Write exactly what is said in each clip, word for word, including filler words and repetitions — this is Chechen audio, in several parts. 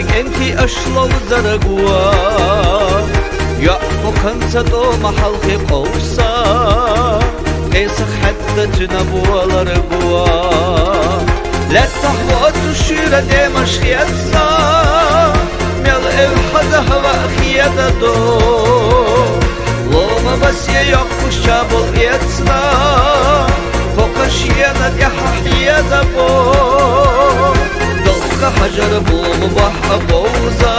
КӀентий аш ловзаргва, йоӀ хъукъанца тӀома хьалхе къовса, къе сах хӀетта цуьна боларгва. Лаьттахь воцу шуьйра тӀемаш хецна, мел эвхьаза хӀаваъ хедадо. Лома басе йоккхуш чабал эцна, кхокхаш ена тӀехьа хьедабо. Далха хьажар бугӀу бахьа бовза,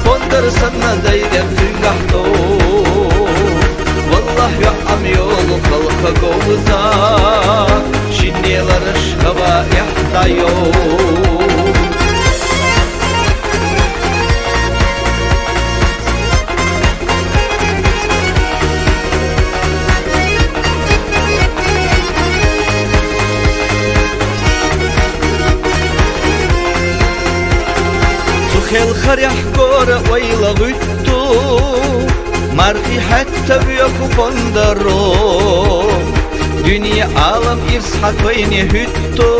фондар санна зайдех цуьнгахь тов. Валлахь, йоӀам йолу халха говза, шиннелараш хӀаваэхь дӀайов. Цу хелхарехь гора ойла гӀуьтту, мархи хьаьтта воьху фондаро. Дуьне-Ӏалам ирс хьан тойне хӀуьтту,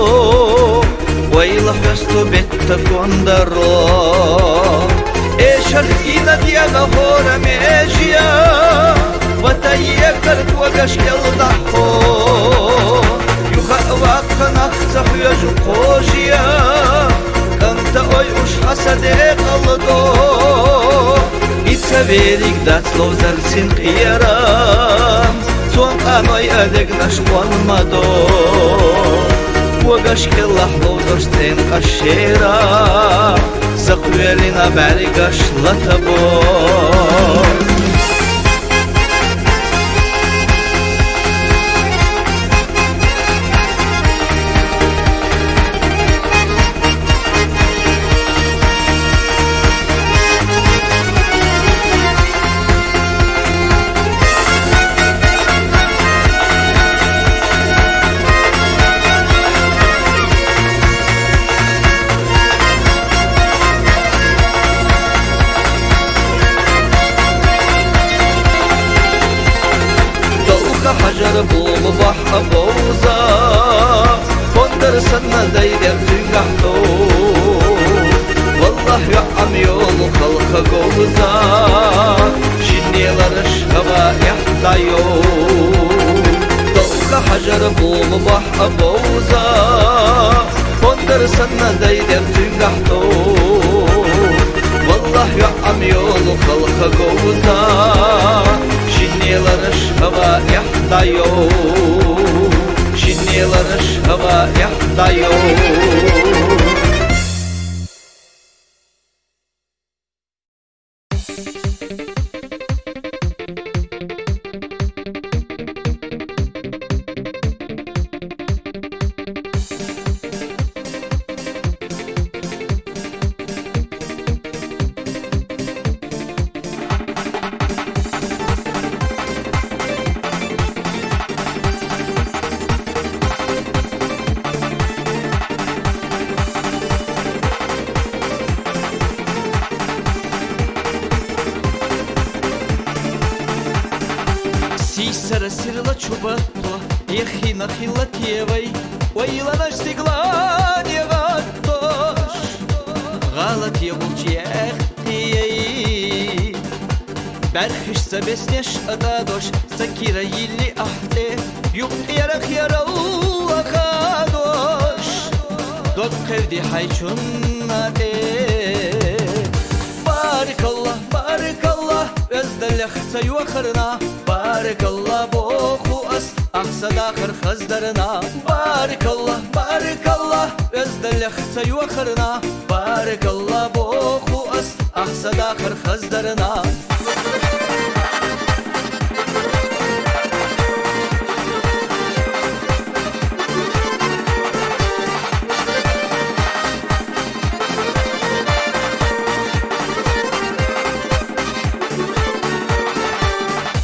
ойла хьоьсту бетта кондаро. Эшарх гина дегӀа хӀора меже, ватан егар когаш кӀел дахьо. Юха а ваккха нах ца хьоьжу кхожа, кӀанта ой уьш хьан са декъалдо. И ца вериг дац ловзар цин къера, цун къаной а дегнаш къон ма до. Когаш кӀелахь ловзарш цӀен къа шера, са кхоьрина бӀаьргаш латабо. Далха хьажар бугӀу бахьа бовза, фондар санна зайдех цуьнгахь тов. Валлахь, йоӀам йолу халха говза, шиннелараш хӀаваэхь дӀайов. Далха хьажар бугӀу бахьа бовза, фондар санна зайдех цуьнгахь тов. Валлахь, йоӀам йолу халха говза, шиннелараш хӀаваэхь дӀайов. Шиннелараш хӀаваэхь дӀайов. Сийсара сирла чубатто, эхина хилла тевай, ойланаш стигла негӀаттош, гӀалат егӀулчи яхъ тией. БӀархиш ца беснеш а тӀадош, ца кира йилли ахь тӀе, юкъ ярах яралла хадош, дог кхевди хьайчунна тӀе. Баркалла, баркалла, оьздаллех ца йохарна, баркалла боху ас, ахь са дахар хаздарна. Баркалла, баркалла, оьздаллех ца йохарна, баркалла боху ас, ахь са дахар хаздарна.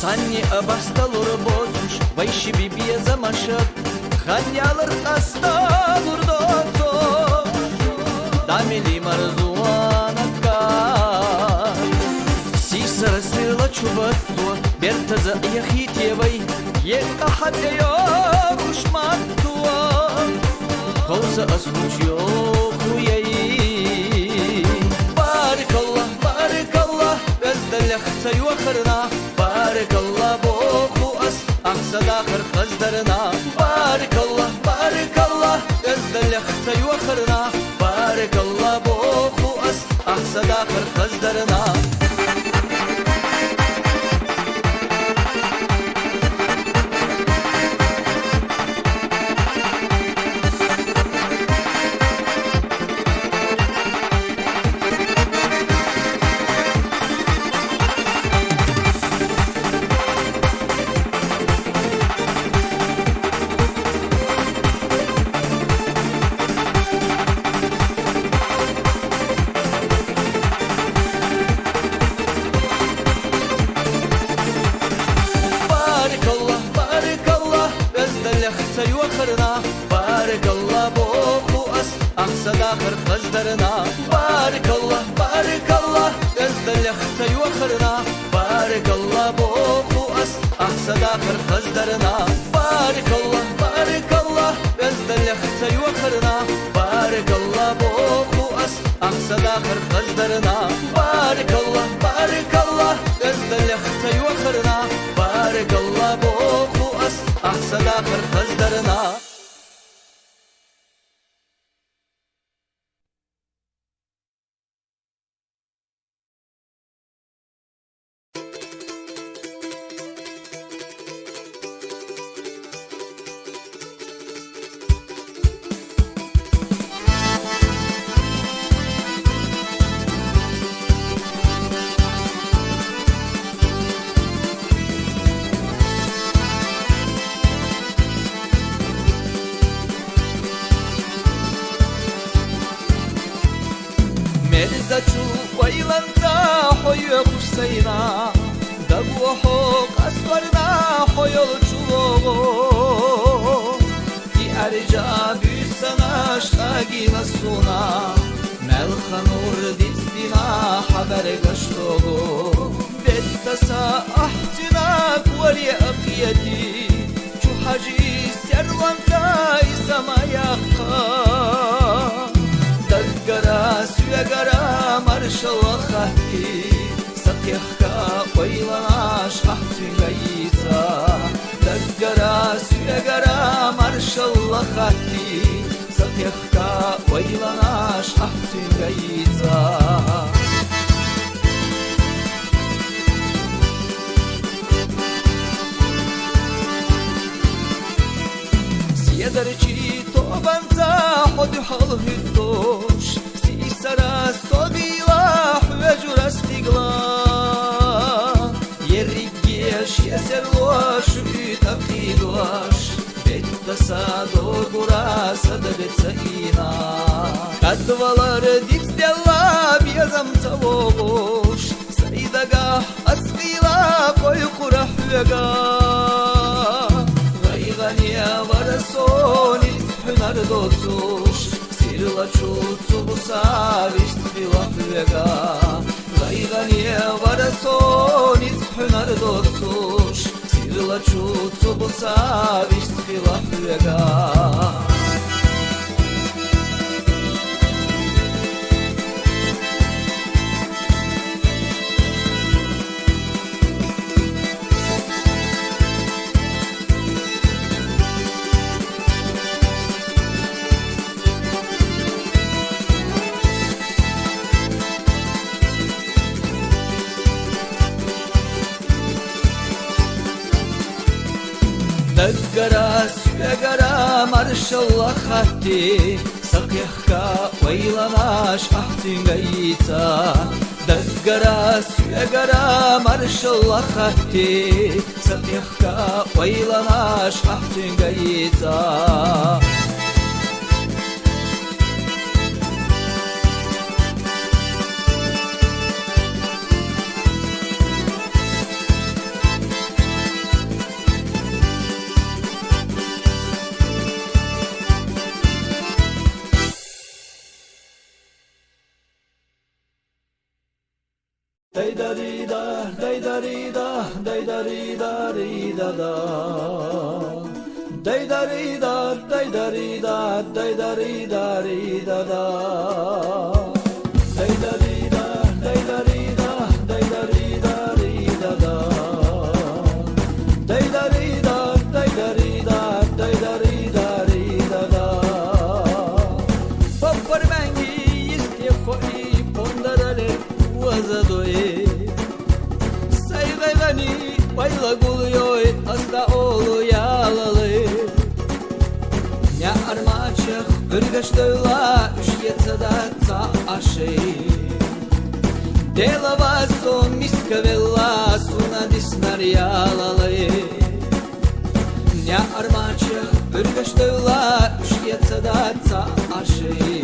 Цхьанне а басталур боцуш, вай шиби безамашат, хан ялар къасталур доцуш, дамили марзуанакка. Сийсара сирла чубатто, бертаза яхийте вай, екъа хьатӀе йогӀуш матто. Ховса ас гучу йохуяй. ца йохарна, баркалла боху ас, ахь са дахар хаздарна. Баркалла, баркалла, оьзда лехца йохарна, баркалла боху ас, ахь са дахар хаздарна. Баркалла, баркалла, оьзда лехца йохарна, баркалла боху ас, ахь са дахар хаздарна. Баркалла, баркалла, оьзда лехца йохарна, баркалла боху ас, ахь са дахар хаздарна. Баркалла, баркалла, оьзда лехца йохарна, баркалла боху ас, ахь са дахар хаздарна. Баркалла, баркалла, оьзда лехца йохарна, баркалла боху ас, ахь са дахар хаздарна. Мерзачул ойланца хьо йоьхуш сайна, дагахьо къаскъарна хьо йолчул. И аржа буьйсанаш къагийна суна, мел ханур дицдина хьан бӀаргаш догӀу. Беттаса ахь цуьнан коре а кхетий, чу хьажий серланца иза ма яккха. Даггара соьгара маршалла хаттий, са кхехка ойланаш ахь цуьнга йийца. Даггара соьгара маршалла хаттий, са кхехка ойланаш ахь цуьнга йийца. Седарчий тобанца хьо дуьхьал хӀуьттуш, сийсара со гӀийла хьоьжура стигла. Ерриге шен серло шуьйтӀа кхийдош, беттаса догӀура са дага ца ийна. КӀадвалар дицделла безам ца вогӀуш, сай дагахь ас гӀийла кхойкхура хьоьга. ГӀайгӀане вара со ницкъ хьуьнар доцуш, сирлачул цу буса вист хила хьоьга. ГӀайгӀане вара со ницкъ хьуьнар доцуш, сирлачул цу буса вист хила хьоьга. Даггара соьгара маршалла хаттий, са кхехка ойланаш ахь цуьнга йийца. Даггара соьгара маршалла хаттий, са кхехка ойланаш ахь цуьнга йийца. Дайдарида, дайдарида, дайдаридаридада. Дайдарида, дайдарида, дайдаридаридада. Дайдарида, дайдарида, дайдаридаридада. Дойла уьш ецадац цхьа а шоай. Делаваз со мискавелла, сона диснар ялалай. Няармачех уьргаш дойла уьш ецадац цхьа а шоай.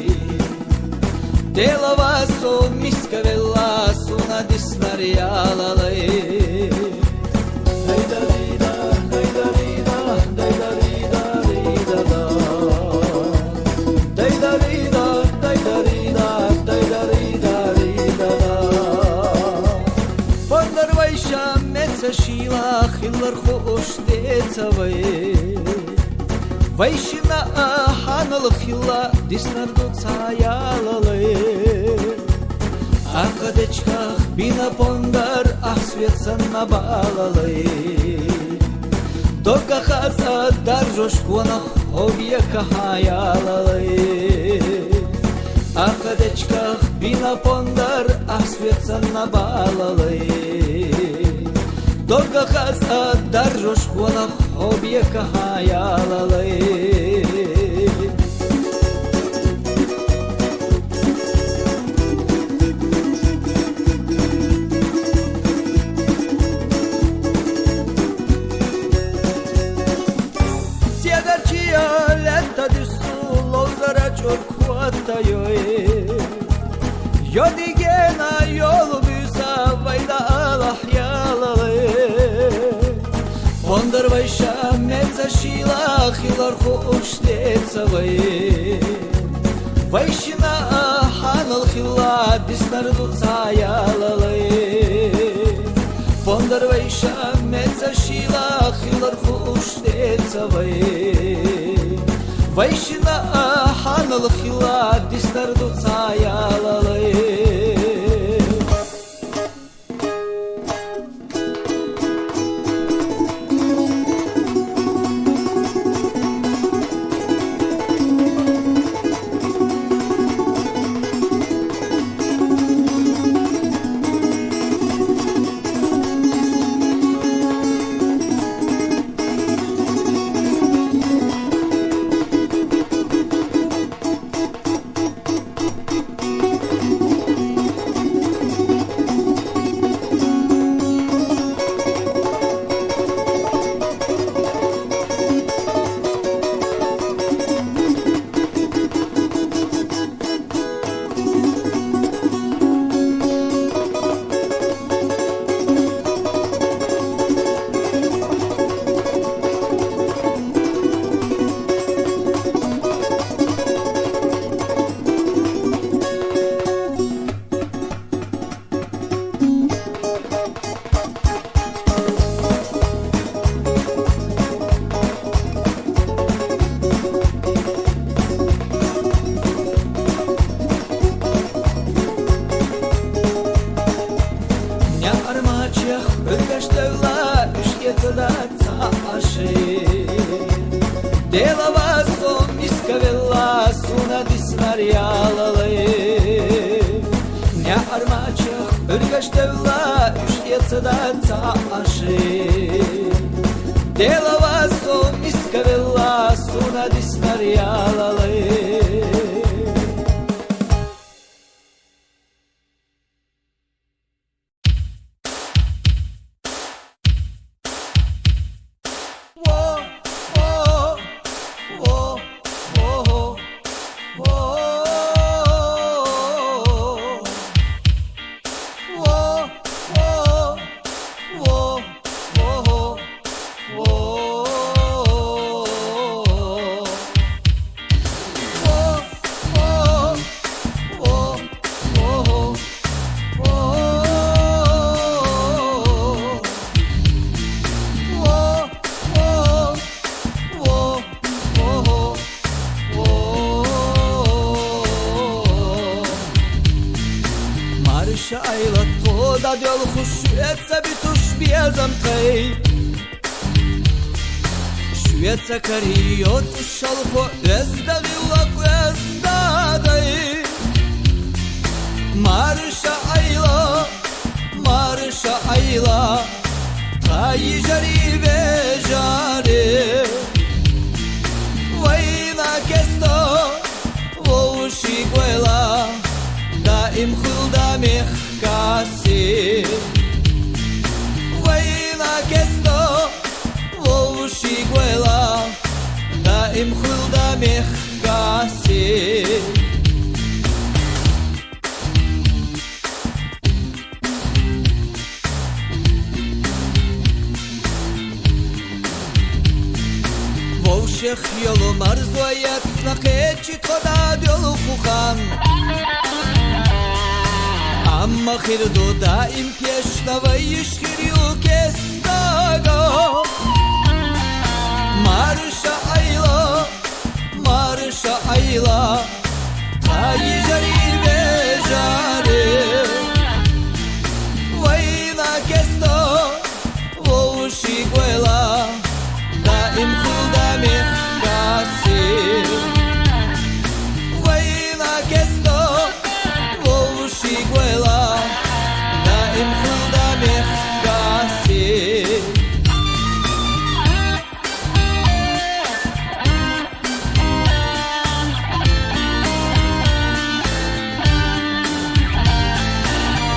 Делаваз со мискавелла, сона диснар ялалай. Пондар вайша меца шийла, хилар хууш деца вай. Вай шин а хьанал хилла, диснар ду цхьа ялалай. Ахада чках бина пондар, ахь свет санна балалай. Дог хаза даржош гонах хьо векаха ялалай. Ахада чках бина пондар, ахь свет санна балалай. Дог хаза даржош гонах хьо векаха ялалай. Седарчия лаьтта дуьссу ловзара чӀор котайой. Йодигена йолу буьйса вайда алахь ялалай. Пондар вайша меца шийла, хилар хууш деца вай. Вай шин а хьанал хилла, диснар ду цхьа ялалай. Пондар вайша меца шийла, хилар хууш деца вай. Вай шин а хьанал хилла, диснар ду цхьа ялалай. Няармачех уьргаш девлла, уьш эцадац цхьа а шай. Делаваз со мискавелла, суна диснар ялалай. Няармачех уьргаш девлла, уьш эцадац цхьа а шай. Делаваз со мискавелла, суна диснар ялалай. Марша айла тхо дӀадоьлхуш, шуьца битуш безам тхай. Шуьца карий йоцуш шалхо, оьзда гӀиллакх, оьзда дай. Марша айла, марша айла, тхай йижарий, вежарий. Вайна кесто даим хуьлда мехкаси. Вайна кесто вовши гвайла, даим хуьлда мехкаси. Вовшехъ йолу марзва яцна хъечи тӀвадад йолу хухан. Амма хирду даим пешна ва иш хир ю кесдага. Марша айла, марша айла, хайи жари вежари. Вайна кесто вовши гвайла, даим хуьлда мехкаси. Вайна кесто вовши гвайла, даим хуьлда мехкаси.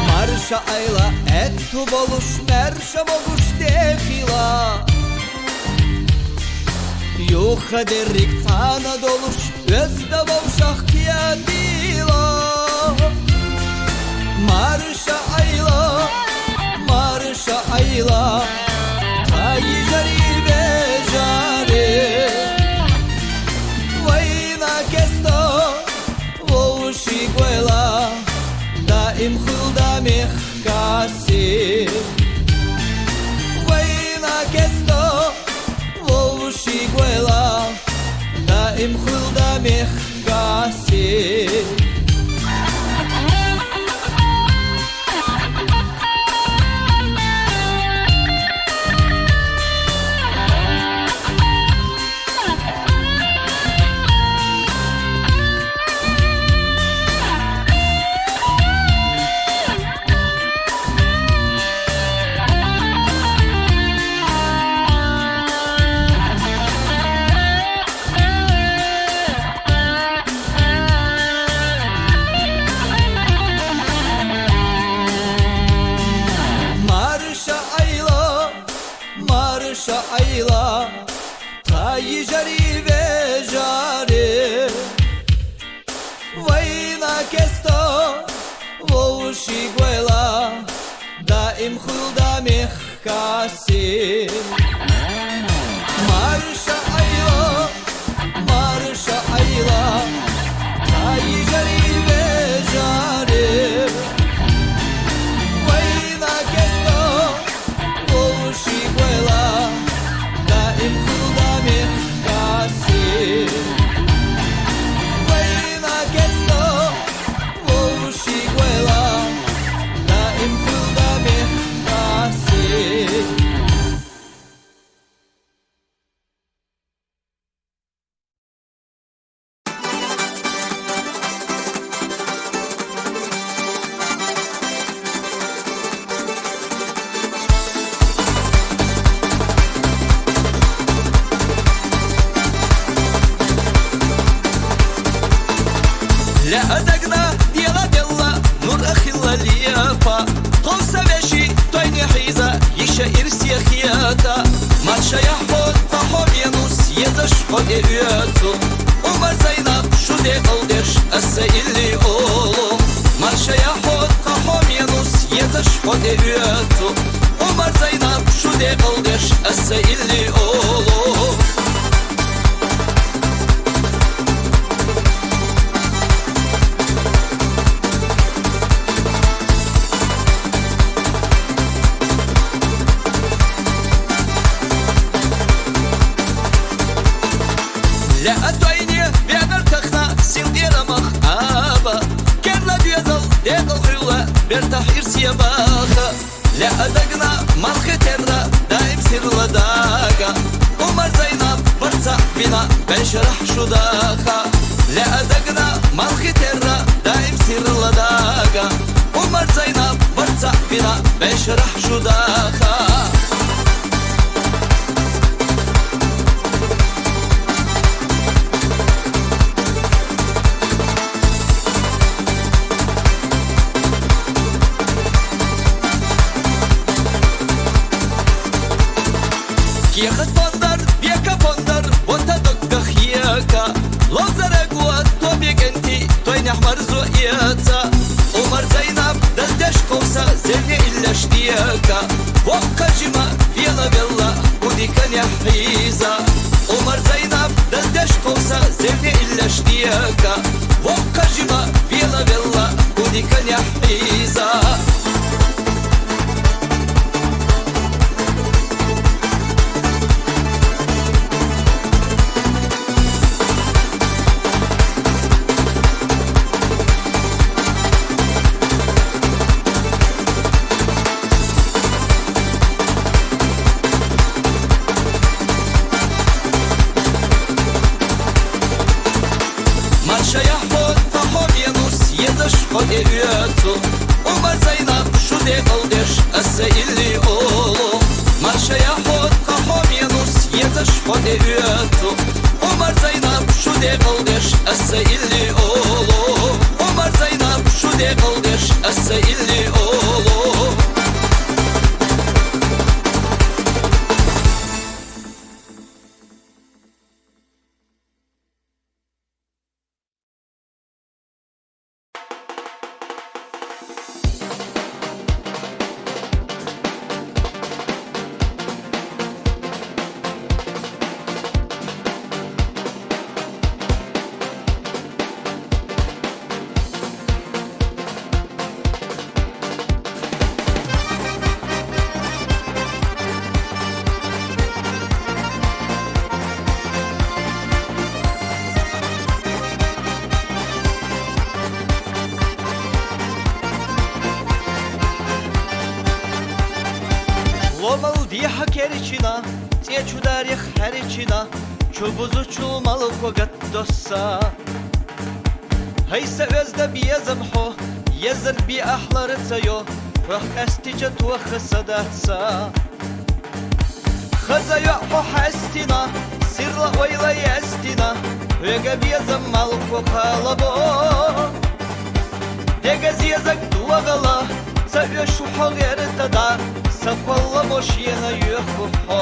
Марша айла, этту болуш, мерша могуш дехила. Юха дерриг цана долуш, оьзда вовшахъ киядила. Марша айла, марша айла, хайи жари вежари. Вайна кесто вовши гвайла, даим хуьлда мехкаси. Вайна кесто вовши гвайла, даим хуьлда мехкаси. Марша айла, марша айла, хайи жари вежари. Вайна кесто вовши гвайла, даим хуьлда мехкаси. Марша айла, марша айла, хайи жари вежари. Вайна кесто вовши гвайла, даим хуьлда мехкаси. Вайна кесто вовши гвайла, даим хуьлда мехкаси. Леадагна, дела делла, нур ахилла лепа. Хъовса веши тойни хӀиза, иша ирс яхъята. Маршая хьо, Пахом Янус, езаш хьо де уьцу. Умар Зайнаб, шу декъалдеш, аса илли олу. Маршая хьо, Пахом Янус, езаш хьо де уьцу. Умар Зайнаб, шу декъалдеш, аса илли олу. Леа тойни вегӀар тахна, синкъера мах аба. Керла доьзал декъал хьула, бертахь ирс я баха. Леа дагна малхи терра, даим сирла дага. Умар Зайнаб барцахь вина, бешарахь шу даха. Леа дагна малхи терра, даим сирла дага. Умар Зайнаб барцахь вина, бешарахь шу даха. Воккха жима велавелла, кӀудиканехь хьийза. Умар Зайнаб даздеш кховса, зевне иллеш дика. Воккха жима велавелла, кӀудиканехь хьийза. Маршая хьо, тӀаккха хьо менус езаш хьо тӀеоьцу. Умар Зайнаб, шу декъалдеш аса илли олу. Маршая хьо, тӀаккха хьо менус езаш хьо тӀеоьцу. Умар Зайнаб, шу декъалдеш аса илли олу. Умар Зайнаб, шу декъалдеш аса илли олу. Ломал дехьа керчина, цӀе чу дарих хьерчина, чу бузучул малхо гатдосса. Хьайса оьзда безам хьо, езар биахлар ца йо, хьох къаьстича тоха са дац са. Хаза йоӀ хьо хьаьстина, сирла ойла яьстина, хьоьга безам малхо кхалабо. Дега зезаг догӀала, ца оьшу хьо гӀертада, са кхолламо шена йоьху хьо.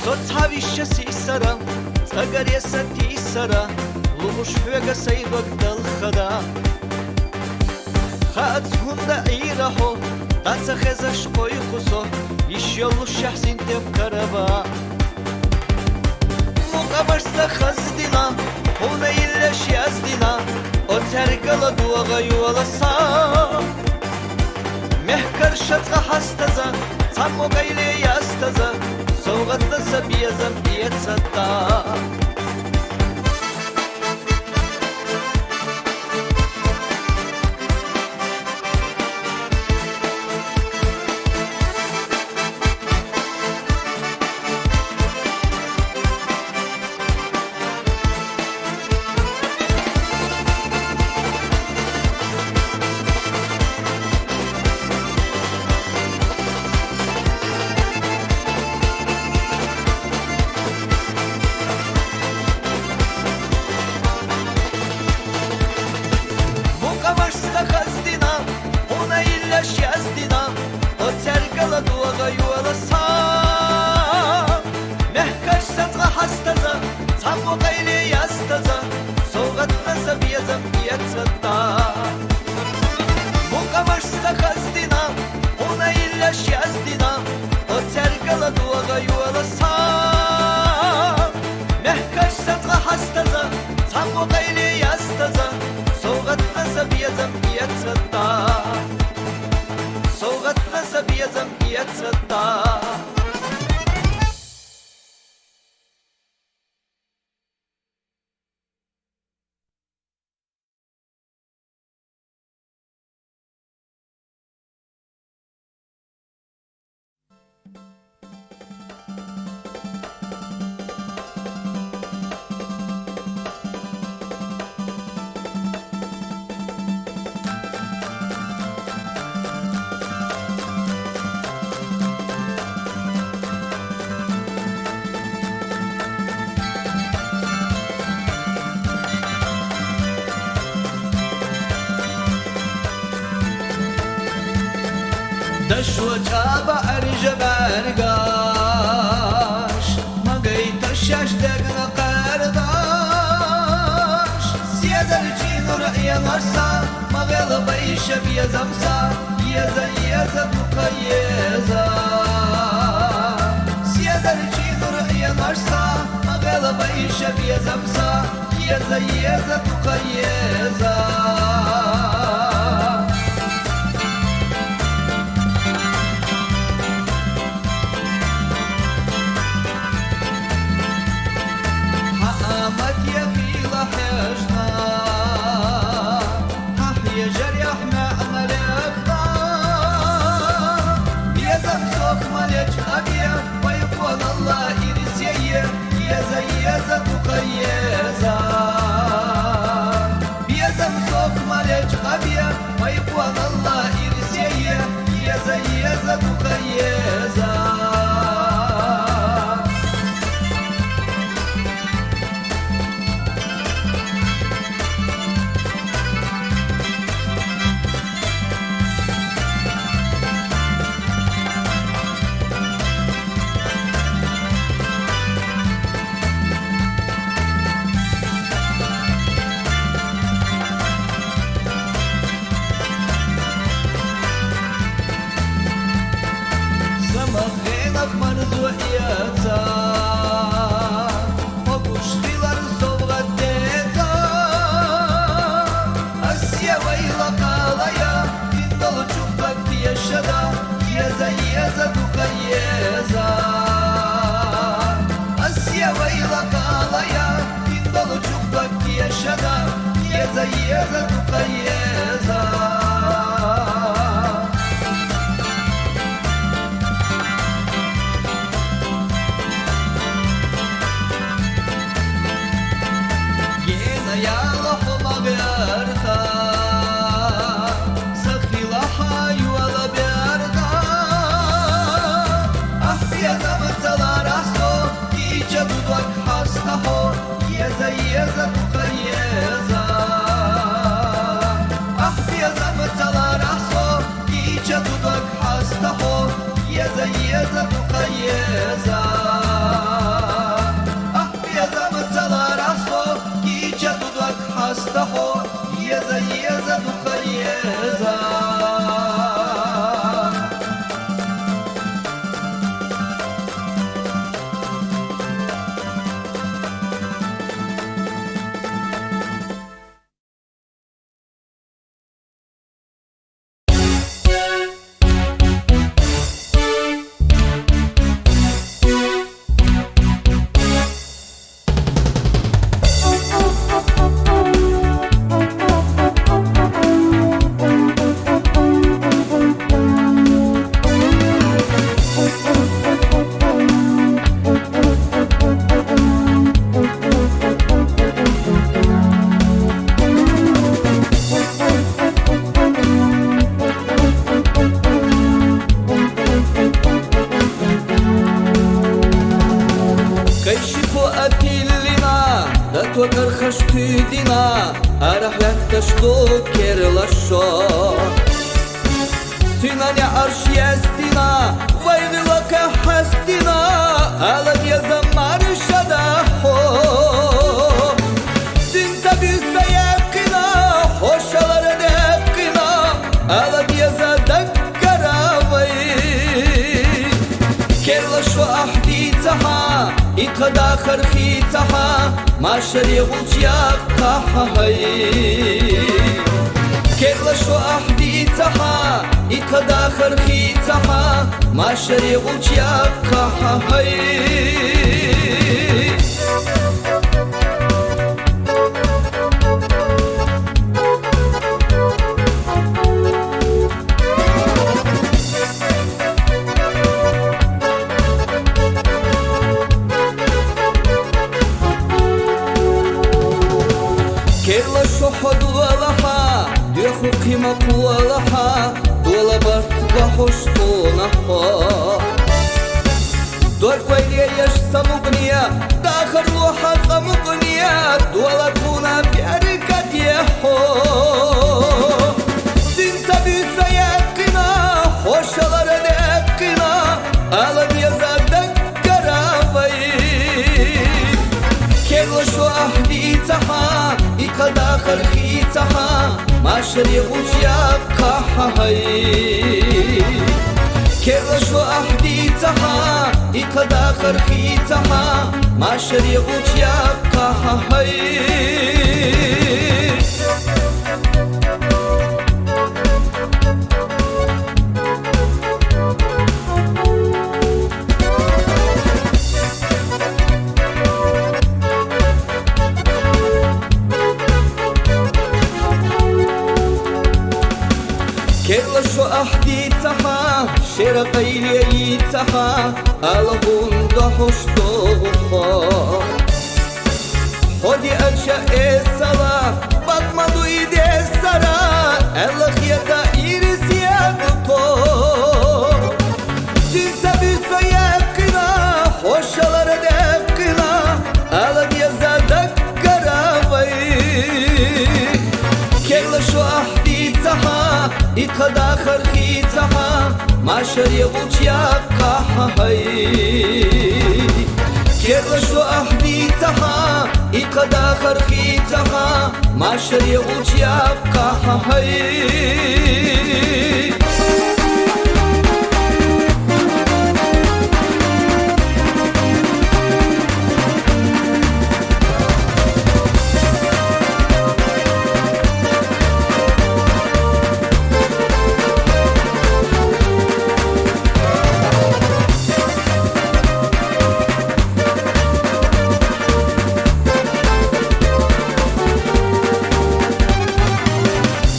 Со цхьа виша сийсара, цӀагаре са тийсара, лугӀуш хьоьга сай дог далхада. Хаац хӀунда Ӏийра хьо, дӀа ца хезаш кхойкху со, йиш йоллушехь синтем карава. Мукъамаш ца хаздина, хьуна иллеш яздина, оцаьргала догӀа йола са. Мехкарша цкъа хьастаза, цхьаммо къайле ястаза, совгӀатна са безам эцадда. Мукъамаш ца хаздина, хьуна иллеш яздина, оцаьргала догӀа йола са. Мехкарша цкъа хьастаза, цхьаммо къайле ястаза, совгӀатна са безам эцадда. Мукъамаш ца хаздина, хьуна иллеш яздина, оцаьргала догӀа йола са. Мехкарша цкъа хьастаза, цхьаммо къайле ястаза, совгӀатна са безам эцадда. СовгӀатна са безам эцадда. Дошо чӀаба Ӏаржа бӀаргаш, ма гайта шоаш дегӀна кхардаш. Седарчий нур Ӏенаш са, ма гӀелбай ша безам са, еза, еза, дукха еза. Седарчий нур Ӏенаш са, ма гӀелбай ша безам са, еза, еза, дукха еза. Хьа амат я хила хьежна, хьа хьежар яхь маӀан лебна. Безам сох малеч абе, вай къонала ирсее, еза, еза, дукха еза. Безам сох малеч абе, вай къонала ирсее, еза, еза, дукха еза. Замах гӀенах марзо эца, хьо гуш хилар совгӀат деца. Ас я вайла къалая, дин долчух даг тешада, еза, еза, дукха еза. Ас я вайла къалая, дин долчух даг тешада, еза, еза, дукха еза. Гена яла хьо ма гӀерта, са хила хьайола берда. Ахь безам цаларахь со, дийча ду дог хьаста хьо, еза, еза, дукха еза. Ахь безам цаларахь со, дийча ду дог хьаста хьо, еза, еза, дукха еза. Ахь безам цаларахь со, дийча ду дог хьаста хьо, еза, еза, дукха еза. Кайши-кхо атиллина, датва кархаш туьдина, арахь латташ ду керлашо. Цуьнан я арш ястина, вай гӀилакхе хьастина, ала деза маршада хьо. Цуьнца буьса яьккхина, хьо шалара даьккхина, ала деза даггара вай. Керлашо ахь дийцахьа, и тха дахар хийцахьа, машаре гӀулч яккхахьа хьай. Керлашо ахь дийцахьа, и тха дахар хийцахьа, машаре гӀулч яккхахьа хьай. Керлашо хьо дулалахьа, дуьху кхима кхолахьа, дола барт бахьуш тхуна хьо. Дог вайре еш са мукъне, дахар лохьа цӀа мукъне, дола тхуна беркате хьо. Цуьнца буьса яьккхина, хьо шала Машари гъучӀ яккха гьай. Керла шу ахӀ дицахьа, итха дахар хицахьа, машари гъучӀ яккха гьай. Керла шу ахӀ дицахьа, шера къайле йицахьа, алагьун дагьуш догъуха. Ходи ача эсала, бакмаду идесара, элахията ирис ядуко. Синца бисо яккъина, хошалара деккъина, аладия задак гаравай. Керла шу ахӀ дицахьа, итха дахар хицахьа, машари гъучӀ яккха гьай. Керла шу ахӀ дицахьа, итха дахар хицахьа, машари гъучӀ яккха гьай.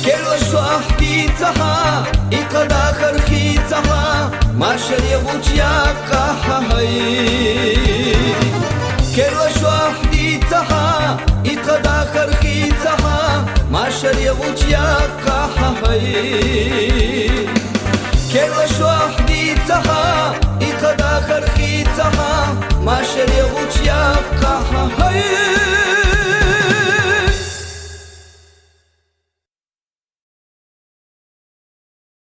Керла шу ахӀ дицахьа, итха дахар хицахьа, машари гъучӀ яккха гьай. Керла шу ахӀ дицахьа, итха дахар хицахьа, машари гъучӀ яккха гьай. Керла шу ахӀ дицахьа, итха дахар хицахьа, машари гъучӀ яккха гьай.